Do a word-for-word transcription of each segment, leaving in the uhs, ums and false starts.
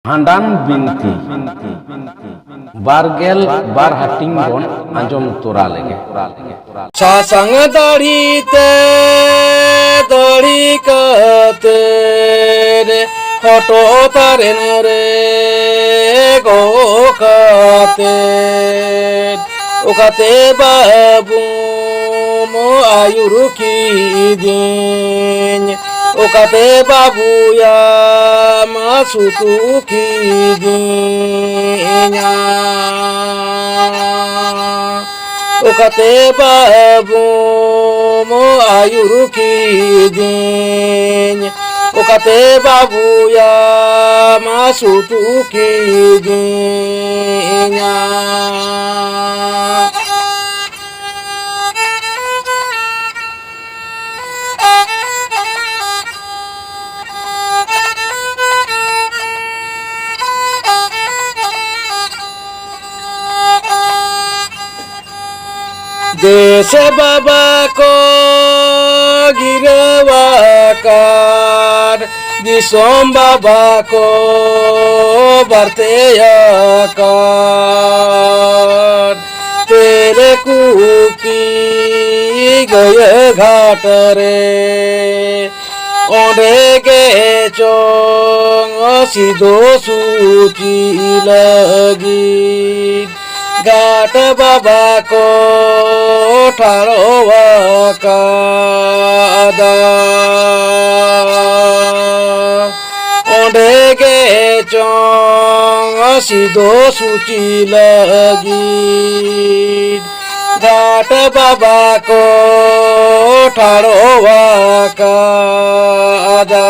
ᱵᱷᱟᱸᱰᱟᱱ ᱵᱤᱱᱛᱤ ᱵᱟᱨ ᱜᱮᱞ ᱵᱟᱨ ᱦᱟᱹᱴᱤᱧ ᱵᱚᱱ ᱟᱸᱡᱚᱢ ᱛᱚᱨᱟ ᱞᱮᱜᱮ᱾ ᱥᱟᱥᱟᱝ ᱫᱟᱲᱦᱤ ᱛᱮ ᱫᱟᱲᱦᱤ ᱠᱟᱛᱮ ᱦᱚᱴᱚᱜ ᱛᱟᱨᱮᱱ ᱨᱮ ᱜᱚᱜ ᱠᱟᱛᱮ ᱚᱠᱟᱛᱮ ᱵᱟᱹᱵᱩᱢ ᱟᱹᱭᱩᱨ ᱠᱤᱫᱤᱧ, ᱚᱠᱟᱛᱮ ᱵᱟᱹᱵᱩᱭᱟᱢ ᱥᱩᱛᱩᱜ ᱠᱤᱫᱤᱧᱟ, ᱚᱠᱟᱛᱮ ᱵᱟᱹᱵᱩᱢ ᱟᱹᱭᱩᱨ ᱠᱤᱫᱤᱧ, ᱚᱠᱟᱛᱮ ᱵᱟᱹᱵᱩᱭᱟᱢ ᱥᱩᱛᱩᱜ ᱠᱤᱫᱤᱧᱟ᱾ ᱫᱮᱥ ᱵᱟᱵᱟ ᱠᱚ ᱜᱤᱨᱟᱹᱣᱟᱠᱟᱫ, ᱫᱤᱥᱚᱢ ᱵᱟᱵᱟ ᱠᱚ ᱵᱟᱨᱛᱮᱭᱟᱠᱟᱫ, ᱛᱮᱞᱮ ᱠᱩᱯᱤ ᱜᱟᱹᱭᱟᱹ ᱜᱷᱟᱴ ᱨᱮ, ᱚᱸᱰᱮ ᱜᱮ ᱪᱚᱝ ᱥᱤᱫᱚ ᱥᱩᱪᱤ ᱞᱟᱹᱜᱤᱫ ᱜᱷᱟᱴ ᱵᱟᱵᱟ ᱠᱚ ᱴᱷᱟᱲᱚ ᱟᱠᱟᱫᱟ᱾ ᱚᱸᱰᱮ ᱜᱮ ᱪᱚᱝ ᱥᱤᱫᱚ ᱥᱩᱪᱤ ᱞᱟᱹᱜᱤᱫ ᱜᱷᱟᱴ ᱵᱟᱵᱟ ᱠᱚ ᱴᱷᱟᱲᱚ ᱟᱠᱟᱫᱟ᱾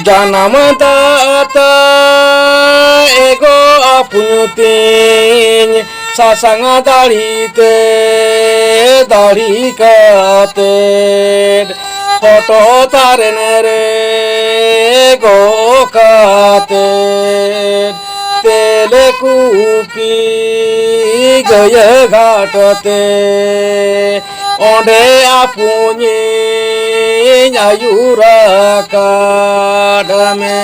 ᱡᱟᱱᱟᱢ ᱫᱟᱛᱟ ᱮᱜᱳ ᱟᱯᱩᱧ ᱛᱤᱧ, ᱥᱟᱥᱟᱝ ᱫᱟᱲᱦᱤ ᱛᱮ ᱫᱟᱲᱦᱤ ᱠᱟᱛᱮᱫ, ᱦᱚᱴᱚᱜ ᱛᱟᱨᱮᱱ ᱨᱮ ᱜᱚᱜ ᱠᱟᱛᱮᱫ, ᱛᱮᱞᱮ ᱠᱩᱯᱤ ᱜᱟᱹᱭᱟᱹ ᱜᱷᱟᱴ ᱛᱮ, ᱚᱸᱰᱮ ᱟᱯᱩᱧᱤᱧ ᱟᱹᱭᱩᱨ ᱟᱠᱟᱫ ᱢᱮ᱾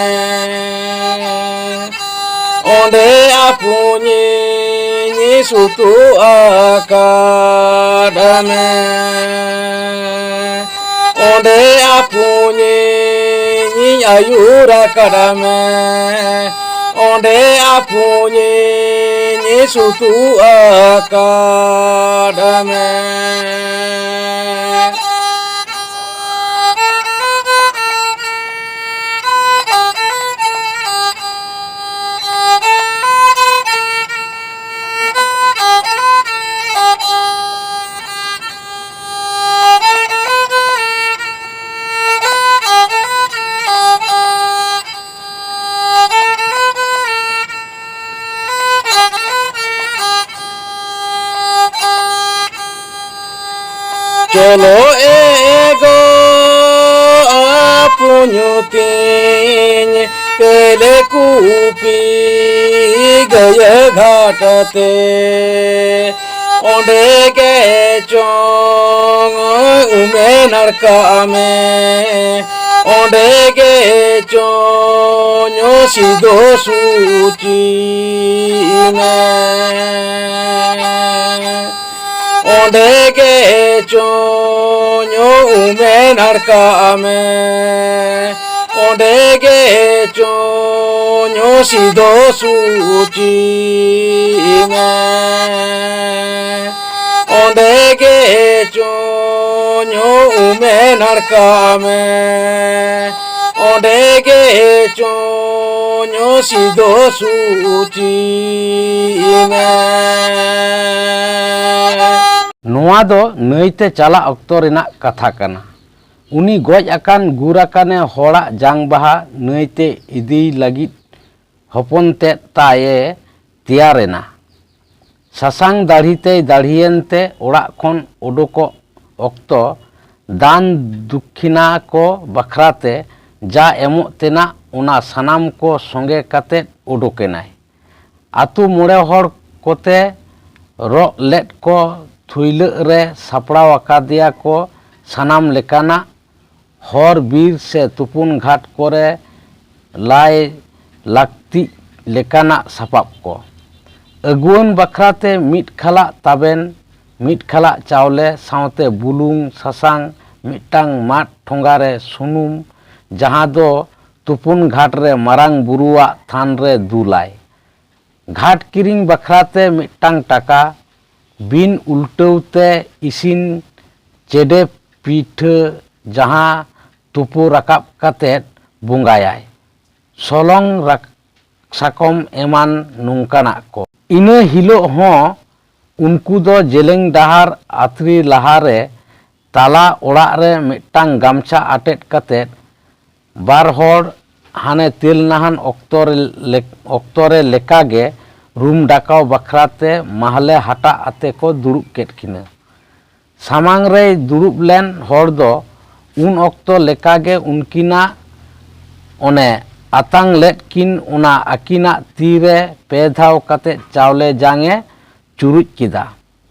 ᱚᱸᱰᱮ ᱟᱯᱩᱧᱤᱧ ᱥᱩᱛᱩᱜ ᱟᱠᱟᱫ ᱢᱮ᱾ ᱚᱸᱰᱮ ᱟᱯᱩᱧᱤᱧ ᱟᱹᱭᱩᱨ ᱟᱠᱟᱫ ᱢᱮ᱾ ᱚᱸᱰᱮ ᱟᱯᱩᱧᱤᱧ ᱥᱩᱛᱩᱜ ᱟᱠᱟᱫ ᱢᱮ᱾ ᱪᱚᱞᱚ ᱮᱜᱳ ᱟᱯᱩᱧ ᱛᱤᱧ, ᱛᱮᱞᱮ ᱠᱩᱯᱤ ᱜᱟᱹᱭᱟᱹ ᱜᱷᱟᱴ ᱛᱮ, ᱚᱸᱰᱮ ᱜᱮ ᱪᱚᱝ ᱩᱢᱮ ᱱᱟᱲᱠᱟᱜ ᱢᱮ, ᱚᱸᱰᱮ ᱜᱮ ᱪᱚᱝ ᱥᱤᱫᱚ ᱥᱩᱪᱤ ᱢᱮ᱾ ᱚᱸᱰᱮ ᱜᱮ ᱪᱚᱝ ᱩᱢᱮ ᱱᱟᱲᱠᱟᱜ ᱢᱮ, ᱚᱸᱰᱮ ᱜᱮ ᱪᱚᱝ ᱥᱤᱫᱚ ᱥᱩᱪᱤ ᱢᱮ᱾ ᱚᱸᱰᱮ ᱜᱮ ᱪᱚᱝ ᱩᱢᱮ ᱱᱟᱲᱠᱟᱜ ᱢᱮ, ᱚᱸᱰᱮ ᱜᱮ ᱪᱚᱝ ᱥᱤᱫᱚ ᱥᱩᱪᱤ ᱢᱮ᱾ ᱱᱚᱣᱟ ᱫᱚ ᱱᱟᱹᱭᱛᱮ ᱪᱟᱞᱟᱜ ᱚᱠᱛᱚ ᱨᱮᱱᱟᱜ ᱠᱟᱛᱷᱟ ᱠᱟᱱᱟ᱾ ᱩᱱᱤ ᱜᱚᱡ ᱟᱠᱟᱱ ᱜᱩᱨ ᱟᱠᱟᱱᱮ ᱦᱚᱲᱟᱜ ᱡᱟᱝ ᱵᱟᱦᱟ ᱱᱟᱹᱭᱛᱮ ᱤᱫᱤᱭ ᱞᱟᱹᱜᱤᱫ ᱦᱚᱯᱚᱱ ᱛᱮᱫ ᱛᱟᱭᱮ ᱛᱮᱭᱟᱨ ᱮᱱᱟ᱾ ᱥᱟᱥᱟᱝ ᱫᱟᱲᱦᱤ ᱛᱮᱭ ᱫᱟᱲᱦᱤᱭᱮᱱ ᱛᱮ ᱚᱲᱟᱜ ᱠᱷᱚᱱ ᱚᱰᱚᱠᱚᱜ ᱚᱠᱛᱚ ᱫᱟᱱ ᱫᱩᱠᱷᱤᱱᱟ ᱠᱚ ᱵᱟᱠᱷᱨᱟ ᱛᱮ ᱡᱟ ᱮᱢᱚᱜ ᱛᱮᱱᱟᱜ ᱚᱱᱟ ᱥᱟᱱᱟᱢ ᱠᱚ ᱥᱚᱸᱜᱮ ᱠᱟᱛᱮ ᱚᱰᱚᱠ ᱮᱱᱟᱭ᱾ ᱟᱹᱛᱩ ᱢᱚᱬᱮ ᱦᱚᱲ ᱠᱚᱛᱮ ᱨᱚᱜ ᱞᱮᱫ ᱠᱚ ᱛᱷᱩᱭᱞᱟᱹᱜ ᱨᱮ ᱥᱟᱯᱲᱟᱣ ᱟᱠᱟᱫᱮᱭᱟ ᱠᱚ ᱥᱟᱱᱟᱢ ᱞᱮᱠᱟᱱᱟᱜ ᱦᱚᱨ ᱵᱤᱨ ᱥᱮ ᱛᱩᱯᱩᱱ ᱜᱷᱟᱴ ᱠᱚᱨᱮ ᱞᱟᱭ ᱞᱟᱹᱠᱛᱤᱜ ᱞᱮᱠᱟᱱᱟᱜ ᱥᱟᱯᱟᱵ ᱠᱚ᱾ ᱟᱹᱜᱩᱣᱟᱹᱱ ᱵᱟᱠᱷᱨᱟᱛᱮ ᱢᱤᱫ ᱠᱷᱟᱞᱟᱜ ᱛᱟᱵᱮᱱ, ᱢᱤᱫ ᱠᱷᱟᱞᱟᱜ ᱪᱟᱣᱞᱮ ᱥᱟᱶᱛᱮ ᱵᱩᱞᱩᱝ, ᱥᱟᱥᱟᱝ, ᱢᱤᱫᱴᱟᱝ ᱢᱟᱫ ᱴᱷᱚᱸᱜᱟ ᱨᱮ ᱥᱩᱱᱩᱢ, ᱡᱟᱦᱟᱸ ᱫᱚ ᱛᱩᱯᱩᱱ ᱜᱷᱟᱴ ᱨᱮ ᱢᱟᱨᱟᱝ ᱵᱩᱨᱩᱣᱟᱜ ᱛᱷᱟᱱ ᱨᱮ ᱫᱩᱞᱟᱭ᱾ ᱜᱷᱟᱴ ᱠᱤᱨᱤᱧ ᱵᱟᱠᱷᱨᱟᱛᱮ ᱢᱤᱫᱴᱟᱝ ᱴᱟᱠᱟ, ᱵᱤᱱ ᱩᱞᱴᱟᱹᱣ ᱛᱮ ᱤᱥᱤᱱ ᱪᱮᱰᱮ ᱯᱤᱴᱷᱟᱹ ᱡᱟᱦᱟᱸ ᱛᱩᱯᱩ ᱨᱟᱠᱟᱵ ᱠᱟᱛᱮ ᱵᱚᱸᱜᱟᱭᱟᱭ, ᱥᱚᱞᱚᱝ ᱨᱟᱠ-, ᱥᱟᱠᱚᱢ ᱮᱢᱟᱱ ᱱᱚᱝᱠᱟᱱᱟᱜ ᱠᱚ᱾ ᱤᱱᱟᱹ ᱦᱤᱞᱳᱜ ᱦᱚᱸ ᱩᱱᱠᱩ ᱫᱚ ᱡᱮᱞᱮᱧ ᱰᱟᱦᱟᱨ ᱟᱹᱛᱨᱤ ᱞᱟᱦᱟᱨᱮ ᱛᱟᱞᱟ ᱚᱲᱟᱜ ᱨᱮ ᱢᱤᱫᱴᱟᱝ ᱜᱟᱢᱪᱷᱟ ᱟᱴᱮᱫ ᱠᱟᱛᱮ ᱵᱟᱨ ᱦᱚᱲ ᱦᱟᱱᱮ ᱛᱮᱞ ᱱᱟᱦᱟᱱ ᱚᱠᱛᱚ ᱨᱮ ᱞᱮ-, ᱚᱠᱛᱚ ᱨᱮ ᱞᱮᱠᱟᱜᱮ ᱨᱩᱢ ᱰᱟᱠᱟᱣ ᱵᱟᱠᱷᱨᱟᱛᱮ ᱢᱟᱦᱞᱮ ᱦᱟᱴᱟᱜ ᱟᱛᱮ ᱠᱚ ᱫᱩᱲᱩᱵ ᱠᱮᱫ ᱠᱤᱱᱟᱹ᱾ ᱥᱟᱢᱟᱝ ᱨᱮᱭ ᱫᱩᱲᱩᱵ ᱞᱮᱱ ᱦᱚᱲ ᱫᱚ ᱩᱱ ᱚᱠᱛᱚ ᱞᱮᱠᱟᱜᱮ ᱩᱱᱠᱤᱱᱟᱜ ᱚᱱᱮ ᱟᱛᱟᱝ ᱞᱮᱫ ᱠᱤᱱ ᱚᱱᱟ ᱟᱹᱠᱤᱱᱟᱜ ᱛᱤ ᱨᱮ ᱯᱮ ᱫᱷᱟᱣ ᱠᱟᱛᱮ ᱪᱟᱣᱞᱮ ᱡᱟᱝ ᱮ ᱪᱩᱨᱩᱡ ᱠᱮᱫᱟ᱾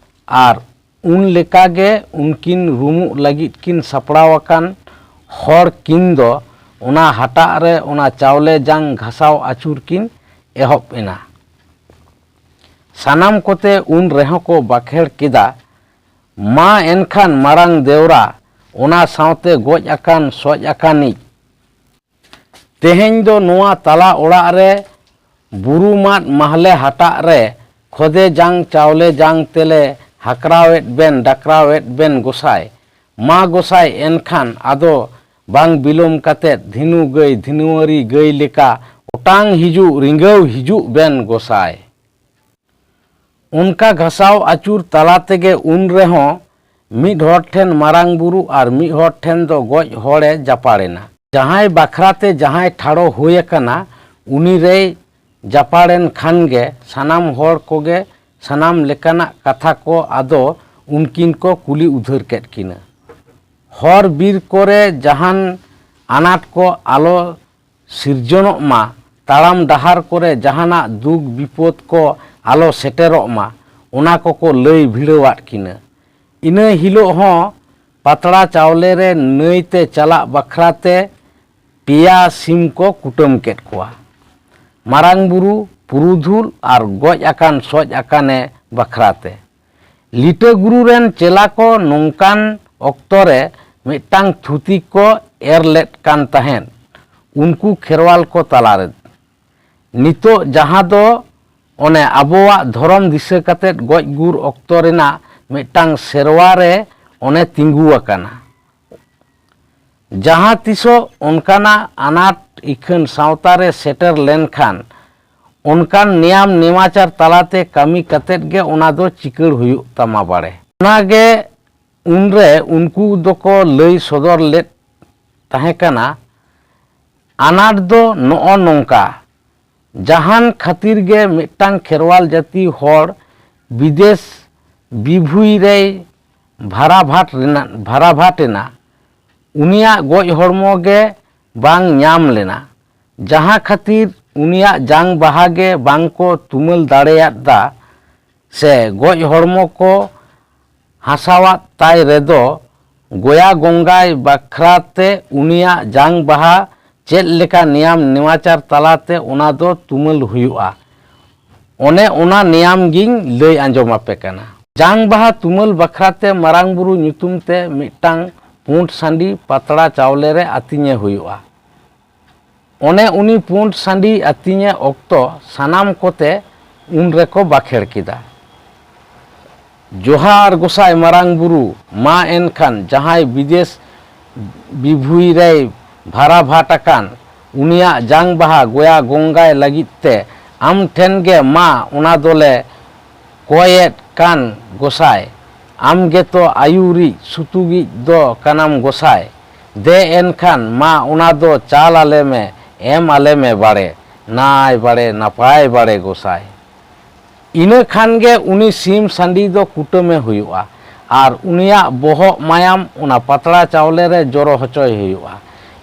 ᱟᱨ ᱩᱱ ᱞᱮᱠᱟᱜᱮ ᱩᱱᱠᱤᱱ ᱨᱩᱢᱩᱜ ᱞᱟᱹᱜᱤᱫ ᱠᱤᱱ ᱥᱟᱯᱲᱟᱣ ᱟᱠᱟᱱ ᱦᱚᱲ ᱠᱤᱱ ᱫᱚ ᱚᱱᱟ ᱦᱟᱴᱟᱜ ᱨᱮ ᱚᱱᱟ ᱪᱟᱣᱞᱮ ᱡᱟᱝ ᱜᱷᱟᱥᱟᱣ ᱟᱹᱪᱩᱨ ᱠᱤᱱ ᱮᱦᱚᱵ ᱮᱱᱟ᱾ ᱥᱟᱱᱟᱢ ᱠᱚᱛᱮ ᱩᱱ ᱨᱮᱦᱚᱸ ᱠᱚ ᱵᱟᱠᱷᱮᱲ ᱠᱮᱫᱟ, "ᱢᱟ ᱮᱱᱠᱷᱟᱱ ᱢᱟᱨᱟᱝ ᱫᱮᱣᱨᱟ, ᱚᱱᱟ ᱥᱟᱶᱛᱮ ᱜᱚᱡ ᱟᱠᱟᱱ ᱥᱚᱡ ᱟᱠᱟᱱᱤᱡ᱾ ᱛᱮᱦᱮᱧ ᱫᱚ ᱱᱚᱣᱟ ᱛᱟᱞᱟ ᱚᱲᱟᱜ ᱨᱮ ᱵᱩᱨᱩ ᱢᱟᱫ ᱢᱟᱦᱞᱮ ᱦᱟᱴᱟᱜ ᱨᱮ ᱠᱷᱚᱫᱮ ᱡᱟᱝ ᱪᱟᱣᱞᱮ ᱡᱟᱝ ᱛᱮᱞᱮ ᱦᱟᱠᱨᱟᱣᱮᱫ ᱵᱮᱱ ᱰᱟᱠᱨᱟᱣᱮᱫ ᱵᱮᱱ ᱜᱚᱸᱥᱟᱭ᱾ ᱢᱟ ᱜᱚᱸᱥᱟᱭ ᱮᱱᱠᱷᱟᱱ ᱟᱫᱚ ᱵᱟᱝ ᱵᱤᱞᱚᱢ ᱠᱟᱛᱮ ᱫᱷᱤᱱᱩ ᱜᱟᱹᱭ ᱫᱷᱤᱱᱩᱣᱟᱹᱨᱤ ᱜᱟᱹᱭ ᱞᱮᱠᱟ ᱚᱴᱟᱝ ᱦᱤᱡᱩᱜ ᱨᱤᱸᱜᱟᱹᱣ ᱦᱤᱡᱩᱜ ᱵᱮᱱ ᱜᱚᱸᱥᱟᱭ᱾" ᱚᱱᱠᱟ ᱜᱷᱟᱥᱟᱣ ᱟᱹᱪᱩᱨ ᱛᱟᱞᱟ ᱛᱮᱜᱮ ᱩᱱ ᱨᱮᱦᱚᱸ ᱢᱤᱫ ᱦᱚᱲ ᱴᱷᱮᱱ ᱢᱟᱨᱟᱝ ᱵᱩᱨᱩ ᱟᱨ ᱢᱤᱫ ᱦᱚᱲ ᱴᱷᱮᱱ ᱫᱚ ᱜᱚᱡ ᱦᱚᱲᱮ ᱡᱟᱯᱟᱲᱮᱱᱟ᱾ ᱡᱟᱦᱟᱸᱭ ᱵᱟᱠᱷᱨᱟ ᱛᱮ ᱡᱟᱦᱟᱸᱭ ᱴᱷᱟᱲᱚ ᱦᱩᱭ ᱟᱠᱟᱱᱟ, ᱩᱱᱤ ᱨᱮᱭ ᱡᱟᱯᱟᱲᱮᱱ ᱠᱷᱟᱱ ᱜᱮ ᱥᱟᱱᱟᱢ ᱦᱚᱲ ᱠᱚᱜᱮ ᱥᱟᱱᱟᱢ ᱞᱮᱠᱟᱱᱟᱜ ᱠᱟᱛᱷᱟ ᱠᱚ ᱟᱫᱚ ᱩᱱᱠᱤᱱ ᱠᱚ ᱠᱩᱞᱤ ᱩᱫᱷᱟᱹᱨ ᱠᱮᱫ ᱠᱤᱱᱟ᱾ ᱦᱚᱨ ᱵᱤᱨ ᱠᱚᱨᱮ ᱡᱟᱦᱟᱱ ᱟᱱᱟᱴ ᱠᱚ ᱟᱞᱚ ᱥᱤᱨᱡᱚᱱᱚᱜ ᱢᱟ, ᱛᱟᱲᱟᱢ ᱰᱟᱦᱟᱨ ᱠᱚᱨᱮ ᱡᱟᱦᱟᱱᱟᱜ ᱫᱩᱠ ᱵᱤᱯᱚᱫ ᱠᱚ ᱟᱞᱚ ᱥᱮᱴᱮᱨᱚᱜ ᱢᱟ, ᱚᱱᱟ ᱠᱚᱠᱚ ᱞᱟᱹᱭ ᱵᱷᱤᱲᱟᱹᱣᱟᱫ ᱠᱤᱱᱟ᱾ ᱤᱱᱟᱹ ᱦᱤᱞᱳᱜ ᱦᱚᱸ ᱯᱟᱛᱲᱟ ᱪᱟᱣᱞᱮ ᱨᱮ ᱱᱟᱹᱭ ᱛᱮ ᱪᱟᱞᱟᱜ ᱵᱟᱠᱷᱨᱟ ᱛᱮ ᱯᱮᱭᱟ ᱥᱤᱢ ᱠᱚ ᱠᱩᱴᱟᱹᱢ ᱠᱮᱫ ᱠᱚᱣᱟ, ᱢᱟᱨᱟᱝ ᱵᱩᱨᱩ, ᱯᱩᱨᱩᱫᱷᱩᱞ ᱟᱨ ᱜᱚᱡ ᱟᱠᱟᱱ ᱥᱚᱡ ᱟᱠᱟᱱᱮ ᱵᱟᱠᱷᱨᱟ ᱛᱮ᱾ ᱞᱤᱴᱟᱹ ᱜᱩᱨᱩ ᱨᱮᱱ ᱪᱮᱞᱟ ᱠᱚ ᱱᱚᱝᱠᱟᱱ ᱚᱠᱛᱚ ᱨᱮ ᱢᱤᱫᱴᱟᱝ ᱛᱷᱩᱛᱤ ᱠᱚ ᱮᱨ ᱞᱮᱫ ᱠᱟᱱ ᱛᱟᱦᱮᱸᱫ ᱩᱱᱠᱩ ᱠᱷᱮᱨᱣᱟᱞ ᱠᱚ ᱛᱟᱞᱟᱨᱮ᱾ ᱱᱤᱛᱚᱜ ᱡᱟᱦᱟᱸ ᱫᱚ ᱚᱱᱮ ᱟᱵᱚᱣᱟᱜ ᱫᱷᱚᱨᱚᱢ ᱫᱤᱥᱟᱹ ᱠᱟᱛᱮᱫ ᱜᱚᱡ ᱜᱩᱨ ᱚᱠᱛᱚ ᱨᱮᱱᱟᱜ ᱢᱤᱫᱴᱟᱝ ᱥᱮᱨᱣᱟ ᱨᱮ ᱚᱱᱮ ᱛᱤᱸᱜᱩ ᱟᱠᱟᱱᱟ᱾ ᱡᱟᱦᱟᱸ ᱛᱤᱥᱚᱜ ᱚᱱᱠᱟᱱᱟᱜ ᱟᱱᱟᱴ ᱤᱠᱷᱟᱹᱱ ᱥᱟᱶᱛᱟ ᱨᱮ ᱥᱮᱴᱮᱨ ᱞᱮᱱᱠᱷᱟᱱ, ᱚᱱᱠᱟᱱ ᱱᱮᱭᱟᱢ ᱱᱮᱢᱟᱪᱟᱨ ᱛᱟᱞᱟᱛᱮ ᱠᱟᱹᱢᱤ ᱠᱟᱛᱮᱫ ᱜᱮ ᱚᱱᱟ ᱫᱚ ᱪᱤᱠᱟᱹᱲ ᱦᱩᱭᱩᱜ ᱛᱟᱢᱟ ᱵᱟᱲᱮ᱾ ᱚᱱᱟᱜᱮ ᱩᱱᱨᱮ ᱩᱱᱠᱩ ᱫᱚᱠᱚ ᱞᱟᱹᱭ ᱥᱚᱫᱚᱨ ᱞᱮᱫ ᱛᱟᱦᱮᱸ ᱠᱟᱱᱟ, ᱟᱱᱟᱴ ᱫᱚ ᱱᱚᱜᱼᱚ ᱱᱚᱝᱠᱟ, ᱡᱟᱦᱟᱱ ᱠᱷᱟᱹᱛᱤᱨ ᱜᱮ ᱢᱤᱫᱴᱟᱝ ᱠᱷᱮᱨᱣᱟᱞ ᱡᱟᱹᱛᱤ ᱦᱚᱲ ᱵᱤᱫᱮᱥ ᱵᱤᱵᱷᱩᱭ ᱨᱮᱭ ᱵᱷᱟᱨᱟᱵᱷᱟᱴ ᱨᱮᱱᱟᱜ, ᱵᱷᱟᱨᱟᱵᱷᱟᱴ ᱮᱱᱟ, ᱩᱱᱤᱭᱟᱜ ᱜᱚᱡ ᱦᱚᱲᱢᱚ ᱜᱮ ᱵᱟᱝ ᱧᱟᱢ ᱞᱮᱱᱟ, ᱡᱟᱦᱟᱸ ᱠᱷᱟᱹᱛᱤᱨ ᱩᱱᱤᱭᱟᱜ ᱡᱟᱝ ᱵᱟᱦᱟ ᱜᱮ ᱵᱟᱝ ᱠᱚ ᱛᱩᱢᱟᱹᱞ ᱫᱟᱲᱮᱭᱟᱫᱼᱟ ᱥᱮ ᱜᱚᱡ ᱦᱚᱲᱢᱚ ᱠᱚ ᱦᱟᱥᱟᱣᱟᱫ ᱛᱟᱭ ᱨᱮᱫᱚ, ᱜᱚᱭᱟ ᱜᱚᱝᱜᱟᱭ ᱵᱟᱠᱷᱨᱟ ᱛᱮ ᱩᱱᱤᱭᱟᱜ ᱡᱟᱝ ᱵᱟᱦᱟ ᱪᱮᱫ ᱞᱮᱠᱟ ᱱᱮᱭᱟᱢ ᱱᱮᱢᱟᱪᱟᱨ ᱛᱟᱞᱟᱛᱮ ᱚᱱᱟ ᱫᱚ ᱛᱩᱢᱟᱹᱞ ᱦᱩᱭᱩᱜᱼᱟ, ᱚᱱᱮ ᱚᱱᱟ ᱱᱮᱭᱟᱢ ᱜᱤᱧ ᱞᱟᱹᱭ ᱟᱸᱡᱚᱢ ᱟᱯᱮ ᱠᱟᱱᱟ᱾ ᱡᱟᱝ ᱵᱟᱦᱟ ᱛᱩᱢᱟᱹᱞ ᱵᱟᱠᱷᱨᱟ ᱛᱮ ᱢᱟᱨᱟᱝ ᱵᱩᱨᱩ ᱧᱩᱛᱩᱢ ᱛᱮ ᱢᱤᱫᱴᱟᱝ ᱯᱩᱸᱰ ᱥᱟᱺᱰᱤ ᱯᱟᱛᱲᱟ ᱪᱟᱣᱞᱮ ᱨᱮ ᱟᱹᱛᱤᱧᱮ ᱦᱩᱭᱩᱜᱼᱟ᱾ ᱚᱱᱮ ᱩᱱᱤ ᱯᱩᱸᱰ ᱥᱟᱺᱰᱤ ᱟᱹᱛᱤᱧᱮ ᱚᱠᱛᱚ ᱥᱟᱱᱟᱢ ᱠᱚᱛᱮ ᱩᱱ ᱨᱮᱠᱚ ᱵᱟᱠᱷᱮᱲ ᱠᱮᱫᱟ, "ᱡᱚᱦᱟᱨ ᱜᱚᱸᱥᱟᱭ ᱢᱟᱨᱟᱝ ᱵᱩᱨᱩ, ᱢᱟ ᱮᱱᱠᱷᱟᱱ ᱡᱟᱦᱟᱸᱭ ᱵᱤᱫᱮᱥ ᱵᱤᱵᱷᱩᱭ ᱨᱮᱭ ᱵᱷᱟᱨᱟᱵᱷᱟᱴ ᱟᱠᱟᱱ, ᱩᱱᱤᱭᱟᱜ ᱡᱟᱝ ᱵᱟᱦᱟ ᱜᱚᱭᱟ ᱜᱚᱝᱜᱟᱭ ᱞᱟᱹᱜᱤᱫ ᱛᱮ ᱟᱢ ᱴᱷᱮᱱ ᱜᱮ ᱢᱟ ᱚᱱᱟ ᱫᱚᱞᱮ ᱠᱚᱭᱮᱫ ᱠᱟᱱ ᱜᱚᱸᱥᱟᱭ, ᱟᱢ ᱜᱮᱛᱚ ᱟᱹᱭᱩᱨᱤᱡ ᱥᱩᱛᱩᱜᱤᱡ ᱫᱚ ᱠᱟᱱᱟᱢ ᱜᱚᱸᱥᱟᱭ᱾ ᱫᱮ ᱮᱱᱠᱷᱟᱱ ᱢᱟ ᱚᱱᱟ ᱫᱚ ᱪᱟᱞ ᱟᱞᱮ ᱢᱮ, ᱮᱢ ᱟᱞᱮ ᱢᱮ ᱵᱟᱲᱮ, ᱱᱟᱭ ᱵᱟᱲᱮ ᱱᱟᱯᱟᱭ ᱵᱟᱲᱮ ᱜᱚᱸᱥᱟᱭ᱾ ᱤᱱᱟᱹ ᱠᱷᱟᱱ ᱜᱮ ᱩᱱᱤ ᱥᱤᱢ ᱥᱟᱺᱰᱤ ᱫᱚ ᱠᱩᱴᱟᱹᱢᱮ ᱦᱩᱭᱩᱜᱼᱟ ᱟᱨ ᱩᱱᱤᱭᱟᱜ ᱵᱚᱦᱚᱜ ᱢᱟᱭᱟᱢ ᱚᱱᱟ ᱯᱟᱛᱲᱟ ᱪᱟᱣᱞᱮ ᱨᱮ ᱡᱚᱨᱚ ᱦᱚᱪᱚᱭ ᱦᱩᱭᱩᱜᱼᱟ᱾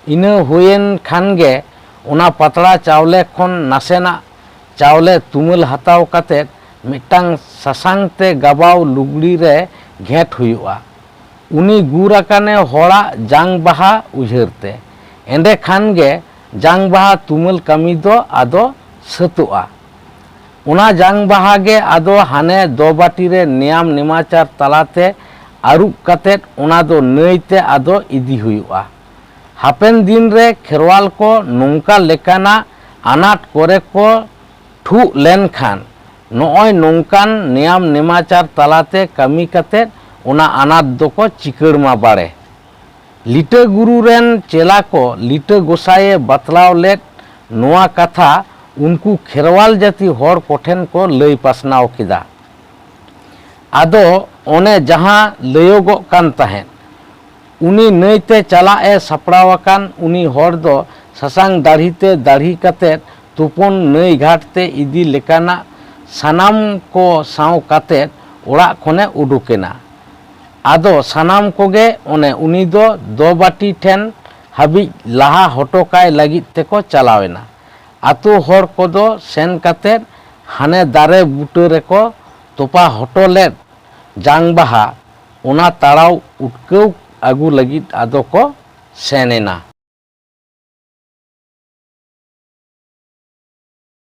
ᱤᱱᱟᱹ ᱦᱩᱭᱮᱱ ᱠᱷᱟᱱ ᱜᱮ ᱚᱱᱟ ᱯᱟᱛᱲᱟ ᱪᱟᱣᱞᱮ ᱠᱷᱚᱱ ᱱᱟᱥᱮᱱᱟᱜ ᱪᱟᱣᱞᱮ ᱛᱩᱢᱟᱹᱞ ᱦᱟᱛᱟᱣ ᱠᱟᱛᱮ ᱢᱤᱫᱴᱟᱝ ᱥᱟᱥᱟᱝ ᱛᱮ ᱜᱟᱵᱟᱣ ᱞᱩᱜᱽᱲᱤ ᱨᱮ ᱜᱷᱮᱸᱴ ᱦᱩᱭᱩᱜᱼᱟ᱾ ᱩᱱᱤ ᱜᱩᱨ ᱟᱠᱟᱱᱮ ᱦᱚᱲᱟᱜ ᱡᱟᱝ ᱵᱟᱦᱟ ᱩᱭᱦᱟᱹᱨ ᱛᱮ᱾ ᱮᱸᱰᱮ ᱠᱷᱟᱱ ᱜᱮ ᱡᱟᱝ ᱵᱟᱦᱟ ᱛᱩᱢᱟᱹᱞ ᱠᱟᱹᱢᱤ ᱫᱚ ᱟᱫᱚ ᱥᱟᱹᱛᱚᱜᱼᱟ᱾ ᱚᱱᱟ ᱡᱟᱝ ᱵᱟᱦᱟ ᱜᱮ ᱟᱫᱚ ᱦᱟᱱᱮ ᱫᱚᱵᱟᱹᱴᱤ ᱨᱮ ᱱᱮᱭᱟᱢ ᱱᱮᱢᱟᱪᱟᱨ ᱛᱟᱞᱟᱛᱮ ᱟᱹᱨᱩᱵ ᱠᱟᱛᱮ ᱚᱱᱟ ᱫᱚ ᱱᱟᱹᱭ ᱛᱮ ᱟᱫᱚ ᱤᱫᱤ ᱦᱩᱭᱩᱜᱼᱟ᱾ ᱦᱟᱯᱮᱱ ᱫᱤᱱ ᱨᱮ ᱠᱷᱮᱨᱣᱟᱞ ᱠᱚ ᱱᱚᱝᱠᱟ ᱞᱮᱠᱟᱱᱟᱜ ᱟᱱᱟᱴ ᱠᱚᱨᱮ ᱠᱚ ᱴᱷᱩᱜ ᱞᱮᱱᱠᱷᱟᱱ ᱱᱚᱜᱼᱚᱭ ᱱᱚᱝᱠᱟᱱ ᱱᱮᱭᱟᱢ ᱱᱮᱢᱟᱪᱟᱨ ᱛᱟᱞᱟᱛᱮ ᱠᱟᱹᱢᱤ ᱠᱟᱛᱮ ᱚᱱᱟ ᱟᱱᱟᱴ ᱫᱚᱠᱚ ᱪᱤᱠᱟᱹᱲ ᱢᱟ ᱵᱟᱲᱮ᱾ ᱞᱤᱴᱟᱹ ᱜᱩᱨᱩ ᱨᱮᱱ ᱪᱮᱞᱟ ᱠᱚ ᱞᱤᱴᱟᱹ ᱜᱚᱸᱥᱟᱭᱮ ᱵᱟᱛᱞᱟᱣ ᱞᱮᱫ ᱱᱚᱣᱟ ᱠᱟᱛᱷᱟ ᱩᱱᱠᱩ ᱠᱷᱮᱨᱣᱟᱞ ᱡᱟᱹᱛᱤ ᱦᱚᱲ ᱠᱚᱴᱷᱮᱱ ᱠᱚ ᱞᱟᱹᱭ ᱯᱟᱥᱱᱟᱣ ᱠᱮᱫᱟ᱾ ᱟᱫᱚ ᱚᱱᱮ ᱡᱟᱦᱟᱸ ᱞᱟᱹᱭᱚᱜᱚᱜ ᱠᱟᱱ ᱛᱟᱦᱮᱸᱫ, ᱩᱱᱤ ᱱᱟᱹᱭᱛᱮ ᱪᱟᱞᱟᱜ ᱮ ᱥᱟᱯᱲᱟᱣ ᱟᱠᱟᱱ ᱩᱱᱤ ᱦᱚᱲ ᱫᱚ ᱥᱟᱥᱟᱝ ᱫᱟᱲᱦᱤ ᱛᱮ ᱫᱟᱲᱦᱤ ᱠᱟᱛᱮ ᱛᱩᱯᱩᱱ ᱱᱟᱹᱭ ᱜᱷᱟᱴ ᱛᱮ ᱤᱫᱤ ᱞᱮᱠᱟᱱᱟᱜ ᱥᱟᱱᱟᱢ ᱠᱚ ᱥᱟᱶ ᱠᱟᱛᱮ ᱚᱲᱟᱜ ᱠᱷᱚᱱᱮ ᱩᱰᱩᱠᱮᱱᱟ᱾ ᱟᱫᱚ ᱥᱟᱱᱟᱢ ᱠᱚᱜᱮ ᱚᱱᱮ ᱩᱱᱤ ᱫᱚ ᱫᱚᱵᱟᱹᱴᱤ ᱴᱷᱮᱱ ᱦᱟᱹᱵᱤᱡ ᱞᱟᱦᱟ ᱦᱚᱴᱚ ᱠᱟᱭ ᱞᱟᱹᱜᱤᱫ ᱛᱮᱠᱚ ᱪᱟᱞᱟᱣᱮᱱᱟ᱾ ᱟᱛᱳ ᱦᱚᱲ ᱠᱚᱫᱚ ᱥᱮᱱ ᱠᱟᱛᱮ ᱦᱟᱱᱮ ᱫᱟᱨᱮ ᱵᱩᱴᱟᱹ ᱨᱮᱠᱚ ᱛᱚᱯᱟ ᱦᱚᱴᱚ ᱞᱮᱫ ᱡᱟᱝ ᱵᱟᱦᱟ, ᱚᱱᱟ ᱛᱟᱲᱟᱣ ᱩᱴᱠᱟᱹᱣ ᱟᱹᱜᱩ ᱞᱟᱹᱜᱤᱫ ᱟᱫᱚ ᱠᱚ ᱥᱮᱱ ᱮᱱᱟ᱾